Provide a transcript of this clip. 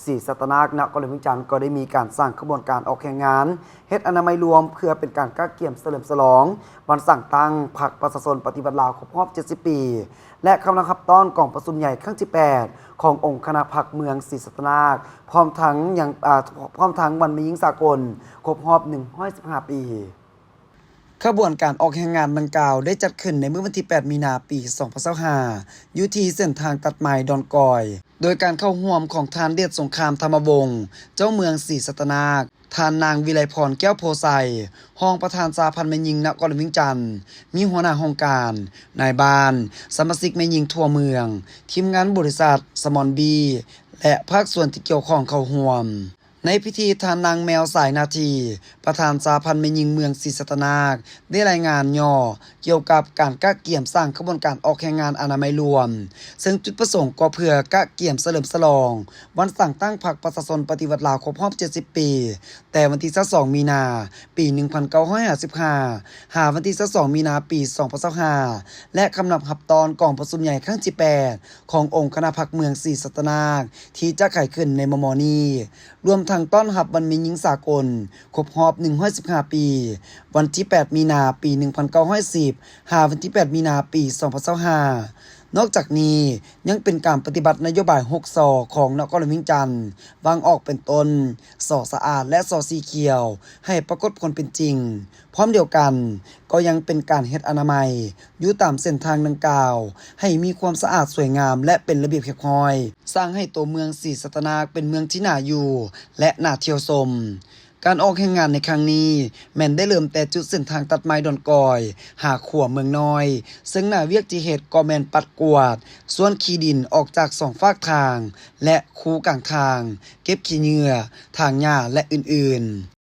ສີສັດຕະນາກ ນະຄອນຫຼວງວຽງຈັນ ກໍໄດ້ມີການສ້າງຂະບວນການອອກແຮງງານ ເຮັດອະນາໄມລວມ ເພື່ອເປັນການກະກຽມສະເຫຼີມສະຫຼອງວັນສ້າງຕັ້ງພັກປະຊາຊົນປະຕິວັດລາວຄົບຮອບເຈັດສິບປີ ແລະ ກຳລັງຮັບຕ້ອນກອງປະຊຸມໃຫຍ່ຄັ້ງທີແປດ ຂອງອົງຄະນະພັກເມືອງສີສັດຕະນາກ ພ້ອມທັງຍັງ ອາ ພ້ອມທັງວັນແມ່ຍິງສາກົນຄົບຮອບໜຶ່ງຮ້ອຍສິບຫ້າປີ. ຂະບວນການອອກແຮງງານດັ່ງກ່າວໄດ້ຈັດຂຶ້ນໃນມື້ວັນທີແປດ ມີນາ ປີສອງພັນຊາວຫ້າ ຢູ່ທີ່ເສັ້ນທາງຕັດໄມ້ດອນກອຍ ໂດຍການເຂົ້າຮ່ວມຂອງທ່ານ ເດດສົງຄາມ ທຳມະວົງ ເຈົ້າເມືອງສີສັດຕະນາກ, ທ່ານນາງ ວິໄລພອນ ແກ້ວໂພໄຊ ຮອງປະທານສະຫະພັນແມ່ຍິງນະຄອນຫຼວງວຽງຈັນ, ມີຫົວໜ້າຫ້ອງການ, ນາຍບ້ານ, ສະມາຊິກແມ່ຍິງທົ່ວເມືອງ, ທີມງານບໍລິສັດ ສະມອນບີ ແລະ ພາກສ່ວນທີ່ກ່ຽວຂ້ອງເຂົ້າຮ່ວມ. ໃນພິທີ ທ່ານນາງ ແມວ ສາຍນາທີ ປະທານສະຫະພັນແມ່ຍິງເມືອງສີສັດຕະນາກ ໄດ້ລາຍງານຫຍໍ້ກ່ຽວກັບການກະກຽມສ້າງຂະບວນການອອກແຮງງານອະນາໄມລວມ, ເຊິ່ງຈຸດປະສົງກໍເພື່ອກະກຽມສະເຫຼີມສະຫຼອງວັນສ້າງຕັ້ງພັກປະຊາຊົນປະຕິວັດລາວຄົບຮອບເຈັດສິບປີ ແຕ່ວັນທີຊາວສອງ ມີນາ ປີໜຶ່ງພັນເກົ້າຮ້ອຍຫ້າສິບຫ້າ ຫາວັນທີຊາວສອງ ມີນາ ປີສອງພັນຊາວຫ້າ ແລະ ກຳລັງຮັບຕ້ອນກອງປະຊຸມໃຫຍ່ຄັ້ງທີແປດ ຂອງອົງຄະນະພັກເມືອງສີສັດຕະນາກ ທີ່ຈະໄຂຂຶ້ນໃນມໍ່ໆນີ້, ລວມທັງຕ້ອນຮັບວັນແມ່ຍິງສາກົນຄົບຮອບໜຶ່ງຮ້ອຍສິບຫ້າປີ ວັນທີແປດ ມີນາ ປີໜຶ່ງພັນເກົ້າຮ້ອຍສິບ ຫາວັນທີແປດ ມີນາ ປີສອງພັນຊາວຫ້າ. ນອກຈາກນີ້ ຍັງເປັນການປະຕິບັດນະໂຍບາຍຫົກ ສ ຂອງນະຄອນຫຼວງວຽງຈັນ ວາງອອກເປັນຕົ້ນ ສ ສະອາດ ແລະ ສ ສີຂຽວ ໃຫ້ປາກົດຜົນເປັນຈິງ. ພ້ອມດຽວກັນ ກໍຍັງເປັນການເຮັດອະນາໄມຢູ່ຕາມເສັ້ນທາງດັ່ງກ່າວ ໃຫ້ມີຄວາມສະອາດສວຍງາມ ແລະ ເປັນລະບຽບຮຽບຮ້ອຍ, ສ້າງໃຫ້ຕົວເມືອງສີສັດຕະນາກເປັນເມືອງທີ່ໜ້າຢູ່ ແລະ ໜ້າທ່ຽວຊົມ. ການອອກແຮງງານໃນຄັ້ງນີ້ ແມ່ນໄດ້ເລີ່ມແຕ່ຈຸດເສັ້ນທາງຕັດໄມ້ດອນກອຍ ຫາຂົວເມືອງນ້ອຍ, ເຊິ່ງໜ້າວຽກທີ່ເຮັດກໍແມ່ນປັດກວາດ ສ່ວນຂີ້ດິນອອກຈາກສອງຟາກທາງ ແລະ ຄູກາງທາງ, ເກັບຂີ້ເຫຍື້ອ, ຖາງຫຍ້າ ແລະ ອື່ນໆ.